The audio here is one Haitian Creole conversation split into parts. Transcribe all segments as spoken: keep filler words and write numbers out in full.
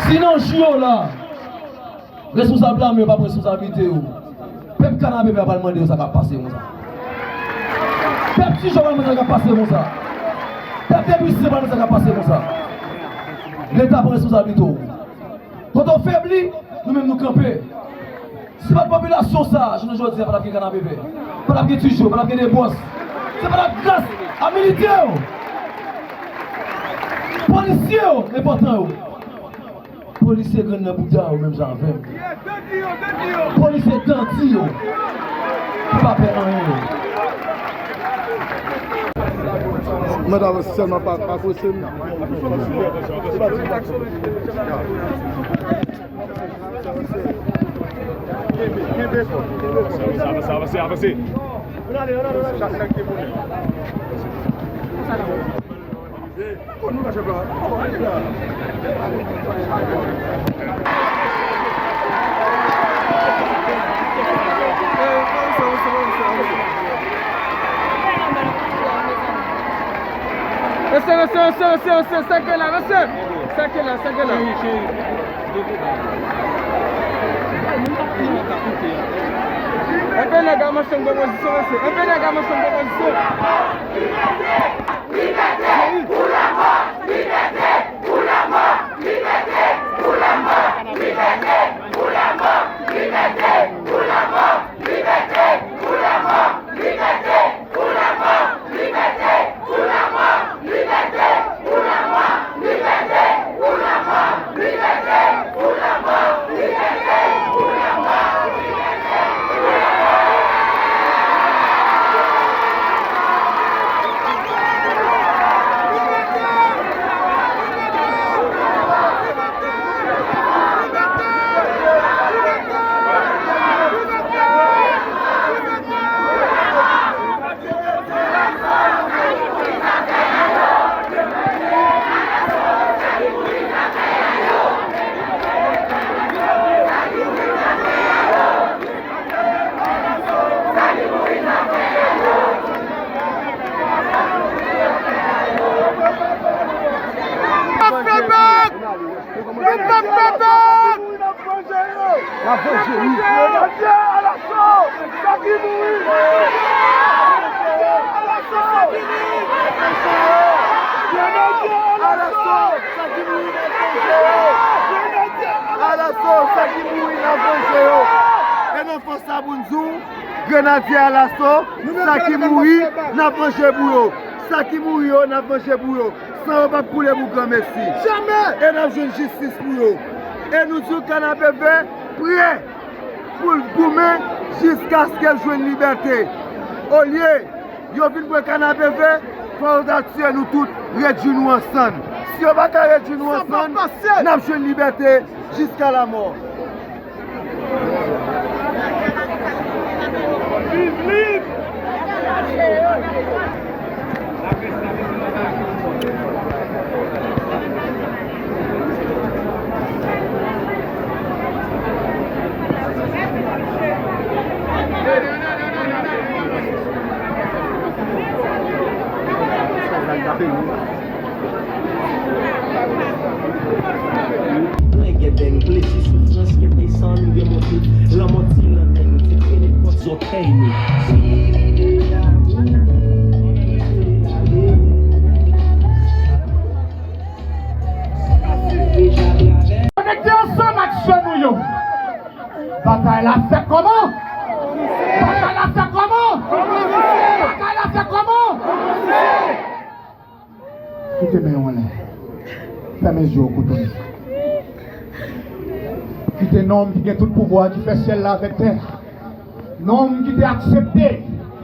Si nan jou yo la, responsab lame yo p ap pran responsablite yo, pèp Kanapevè a pral mande yo sa k ap pase konsa. Pèp Tijo pral mande sa k ap pase konsa. Pèp Debisyen pral mande sa k ap pase konsa. Leta pran responsablite w. Kote w febli, nou menm nou kanpe. Si pa t popilasyon sa a, jounen jodi a, pa t ap gen Kanapevè, pa t ap gen Tijo, pa t ap gen Debòs. Se pa t ap gras a militè yo, polisye yo, enpòtan yo. Polisye grenn nan bouda yo menm jan avè m. Polisye dandi yo. Yo pa pè anyen yo. Mwen ta sèlman pa, pa prese m. Avanse, avanse, avanse, avanse. Mesye, mesye, mesye, mesye, mesye, sa k gen la, mesye? Sa k gen la, sa k gen la? Enpe nèg a manchon pran pozisyon, mesye. Enpe nèg a manchon pran pozisyon. Nou p ap fè bak! N ap vanje yo! N ap vanje, wi! Grenadye alaso! Sa ki mouri! Alaso! Grenadye alaso! Sa ki mouri, n ap vanje yo! Grenadye alaso! Alaso! Sa ki mouri, n ap vanje yo! E nan fòs sa pou n di w, Grenadye alaso, sa ki mouri, n ap vanje pou yo! Sa ki mouri yo, n ap vanje pou yo! San yo p ap koule pou granmesi. Jamè! E n ap jwenn jistis pou yo. E nou di w Kanapevè prè pou l goumen jiskaske l jwenn libète. Olye yo vin pran Kanapevè, fò yo ta tiye nou tout, redui nou an sann. Si yo pa ka redui nou an sann, n ap jwenn libète jiska lamò. Viv lib! Plen gèbèn, plezi, soufrans, gen desann, gen monte, lanmò ti nan men, ti pene pòt zòtèy nou. Konekte ansanm ak je nou yo. Batay la fèt kòman? Batay la fèt kòman? Batay la fèt kòman? Kite men w anlè. Fèmen je w, koute m. Kite nonm ki gen tout pouvwa, ki fè syèl la avèk tè. Nonm ki te aksepte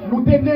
nou te ne